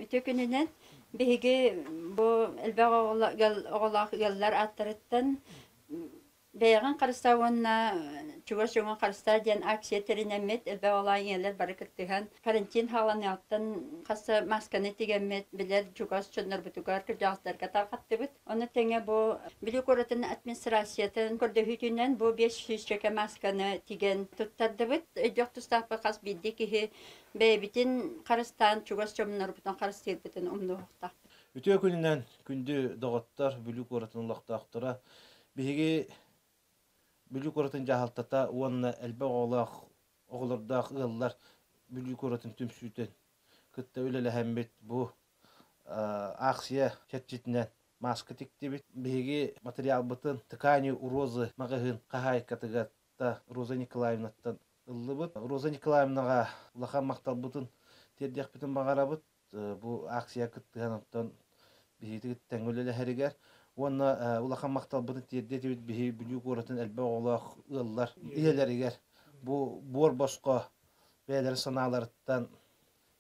Үтүө күнүнэн биһиги бу элбэх оҕолоох ыаллар ааттарыттан Бэйэҕин харыстаа уонна чугас дьоҥҥун харыстаа диэн акция тэринэммит, элбэх оҕолоох ийэлэр бары кыттыһан, карантин саҕаланыаҕыттан хас да маасканы тигэммит, билэр чугас дьоннорбутугар, кырдьаҕастарга тарҕаттыбыт. Ону тэҥэ бу Бүлүү куоратын администрациятын көрдөһүүтүнэн бу 500 чөкө маасканы тигэн туттардыбыт. Өйдүөх тустаахпыт хас биирдии киһи бэйэбитин харыстаан, чугас дьоннорбутун харыстыырбытын умнуохтаахпыт. Үтүө күнүнэн, күндү доҕоттор, Бүлүү куоратын олохтоохторо! Биһиги Бүлүү куоратын дьаһалтата уонна элбэх оҕолоох оҕолордоох ыаллар Бүлүү куоратын түмсүүтүн кытта үлэлэһэммит бу аахсыйа чэрчитинэн мааска тиктибит. Биһиги материалбытын Ткани у Розы маҕаһыын хаһаайкатыгар Роза Николаевнаттан ыллыбыт. Роза Николаевнаҕа улахан махталбытын тиэрдиэхпитин баҕарабыт. Бу акция кыттыһан оттон биһиги тэҥҥэ үлэлэһэригэр уонна улахан махталбытын тиэрдиэ этибит биһи Бүлүү куоратын элбэх оҕолоох ыаллар ийэлэригэр бу буор босхо бэйэлэрин санааларыттан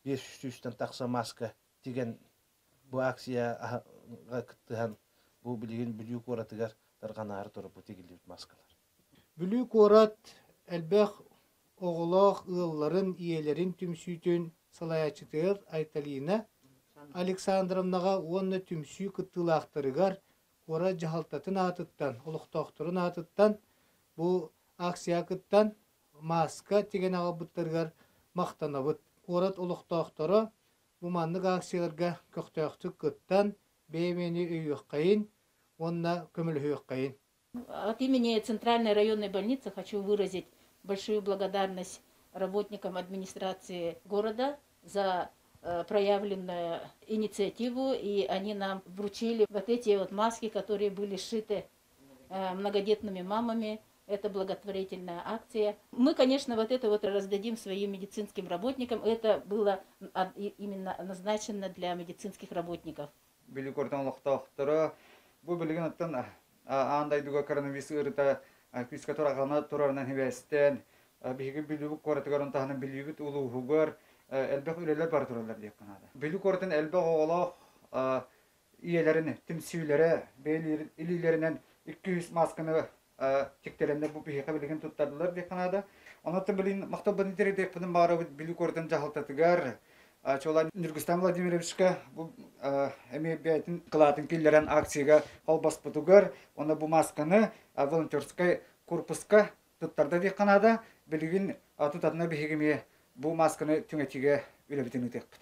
500-тэн тахса мааска тигэн бу акцияҕа кыттыһан бу билигин Бүлүү куоратыгар тарҕанаары турар бу тигиллибит мааскалар. Бүлүү куорат элбэх оҕолоох ыалларын ийэлэрин түмсүүтүн салайааччытыгар Айталина Александровнаҕа уонна түмсүү кыттыылаахтарыгар куорат дьаһалтатын аатыттан, олохтоохторун аатыттан бу акцияҕа кыттан мааска тигэн аҕалбыттарыгар махтанабыт. Куорат олохтоохторо бу маннык акцияларга көхтөөхтүк кыттан, бэйэ-бэйэни өйүөххэйин уонна көмөлөһүөххэйин. От имени Центральной районной больницы хочу выразить большую благодарность работникам администрации города за проявленную инициативу, и они нам вручили вот эти вот маски, которые были сшиты многодетными мамами. Это благотворительная акция. Мы, конечно, вот это вот раздадим своим медицинским работникам. Это было именно назначено для медицинских работников. Бүлүү куоратын олохтоохторо бу билигин оттон аан дойдуга коронавирус ыарыыта күүскэ турарынан турарынан сибээстээн биһиги Бүлүү куоратыгар онтон таһынан Бүлүүбүт улууһугар элбэх үлэлэр бара тураллар диэххэ наада. Бүлүү куоратын элбэх оҕолоох ийэлэрин түмсүүлэрэ илиилэринэн 200 маасканы тиктэрэннэр бу биһиэхэ билигин туттардылар диэххэ наада. Онон билигин махталбын тириэрдиэхпинин баҕарабыт Бүлүү куоратын дьаһалтатыгар Чуолаан Ньургустан Владимировичка бу эмиэ бэйэтин кылаатын киллэрэн акцияга холбоспутугар уонна бу маасканы волонтерскай корпуска туттарда диэххэ наада. Билигин тутатына биһиги эмиэ бу маасканы түҥэтиигэ үлэбитин ыытыахпыт.